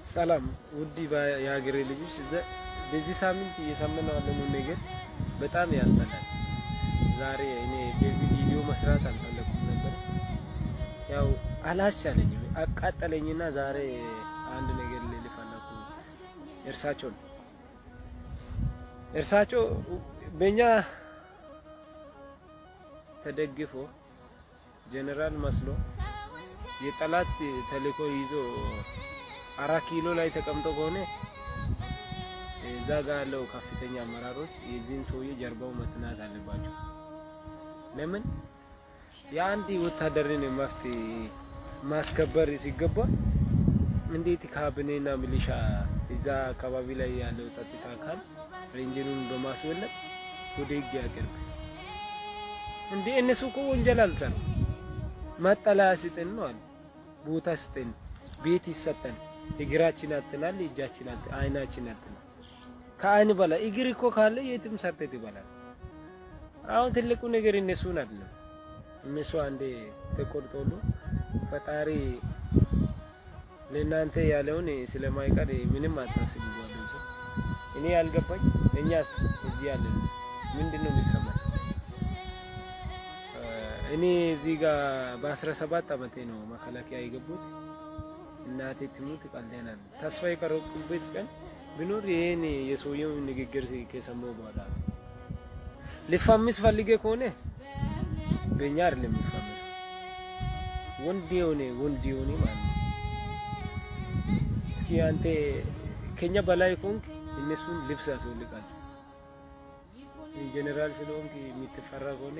ሰላም ውድ የሀገሬ ልጆች፣ በዚህ ሳምንት እየሰማነው ያለነው ነገር በጣም ያስጠላል። ዛሬ እኔ በዚህ ቪዲዮ መስራት አልፈለኩም ነበር፣ ያው አላስቻለኝም፣ አቃጠለኝና ዛሬ አንድ ነገር ልል ፈለኩ። እርሳቸው ነው እርሳቸው በእኛ ተደግፎ ጀነራል መስሎ የጠላት ተልእኮ ይዞ 4 ኪሎ ላይ ተቀምጦ ከሆነ እዛ ጋር ያለው ከፍተኛ አመራሮች የዚህን ሰውዬ ጀርባው መጥናት አለባቸው። ለምን የአንድ ወታደርን መብት ማስከበር ሲገባ እንዴት ካቢኔና ሚሊሻ እዛ አካባቢ ላይ ያለው ጸጥታ አካል ሬንጀሩን በማስወለድ ወደ ህግ ያቀርብ እንዴ? እነሱ እኮ ወንጀል አልሰሩም። መጠለያ ስጠን ነው አሉ። ቦታ ስጠን፣ ቤት ይሰጠን፣ እግራችን አጥተናል፣ እጃችን አይናችን አጥተናል። ከአይን በላይ እግር እኮ ካለ የትም ሰርተህ ትበላለህ። አሁን ትልቁ ነገር እነሱን አይደለም። እነሱ አንዴ ተቆርጦሉ ፈጣሪ ለእናንተ ያለውን ስለማይቀር ምንም አታስቡ። ጓደኞቼ፣ እኔ ያልገባኝ እኛስ እዚህ ያለን ምንድን ነው የሚሰማን? እኔ እዚህ ጋር በ17 ዓመቴ ነው መከላከያ የገቡት። እናቴ ትሙት ቀልደናል። ተስፋ የቆረጥኩበት ቀን ቢኖር ይሄን የሰውየውን ንግግር ከሰማሁ በኋላ ነው። ሊፋምስ ፈልጌ ከሆነ በእኛ አይደለም የሚፋምስ፣ ወንድ የሆነ ወንድ የሆነ ማለት ነው። እስኪ አንተ ከኛ በላይ ከሆንክ እነሱን ልብስ ያስወልቃቸው። ጀነራል ስለሆንክ የምትፈራ ከሆነ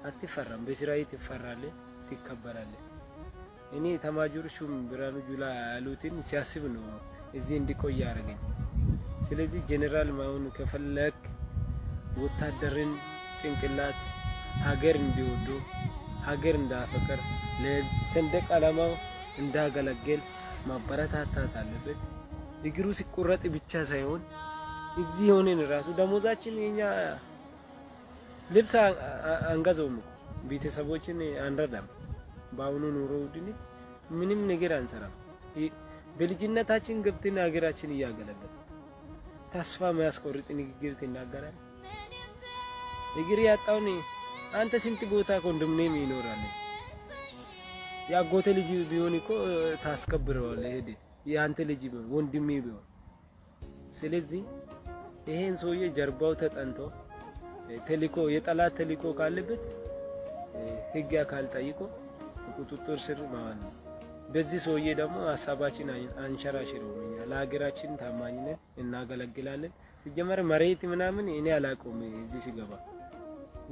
አትፈራም። በስራዬ ትፈራለህ፣ ትከበራለህ። እኔ ኤታማዦር ሹም ብርሃኑ ጁላ ያሉትን ሲያስብ ነው እዚህ እንዲቆይ ያደረገኝ። ስለዚህ ጀነራል መሆን ከፈለክ ወታደርን ጭንቅላት ሀገር እንዲወዱ፣ ሀገር እንዳፈቅር፣ ለሰንደቅ ዓላማው እንዳገለግል ማበረታታት አለበት። እግሩ ሲቆረጥ ብቻ ሳይሆን እዚህ ሆነን ራሱ ደሞዛችን የኛ ልብስ አንገዛውም እኮ፣ ቤተሰቦችን አንረዳም። በአሁኑ ኑሮ ውድነት ምንም ነገር አንሰራም። በልጅነታችን ገብተን ሀገራችን እያገለገልን ተስፋ የሚያስቆርጥ ንግግር ትናገራለህ። እግር ያጣውን አንተ ስንት ቦታ ኮንዶሚኒየም ይኖራል። የአጎቴ ልጅ ቢሆን እኮ ታስከብረዋለህ። ሄደ የአንተ ልጅ ቢሆን፣ ወንድሜ ቢሆን። ስለዚህ ይሄን ሰውዬ ጀርባው ተጠንቶ ተልኮ የጠላት ተልኮ ካለበት ህግ አካል ጠይቆ ቁጥጥር ስር ማዋል ነው። በዚህ ሰውዬ ደግሞ ሀሳባችን አንሸራሽረውም። እኛ ለሀገራችን ታማኝነት እናገለግላለን። ሲጀመር መሬት ምናምን እኔ አላውቀውም። እዚህ ሲገባ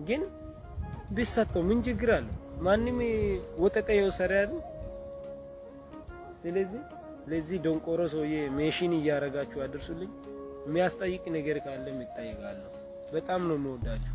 ግን ቢሰጠው ምን ችግር አለው? ማንም ወጠጠ የወሰደ አይደል? ስለዚህ ለዚህ ደንቆሮ ሰውዬ ሜሽን እያረጋችሁ አድርሱልኝ። የሚያስጠይቅ ነገር ካለም ይጠይቃለሁ። በጣም ነው የምወዳችሁ።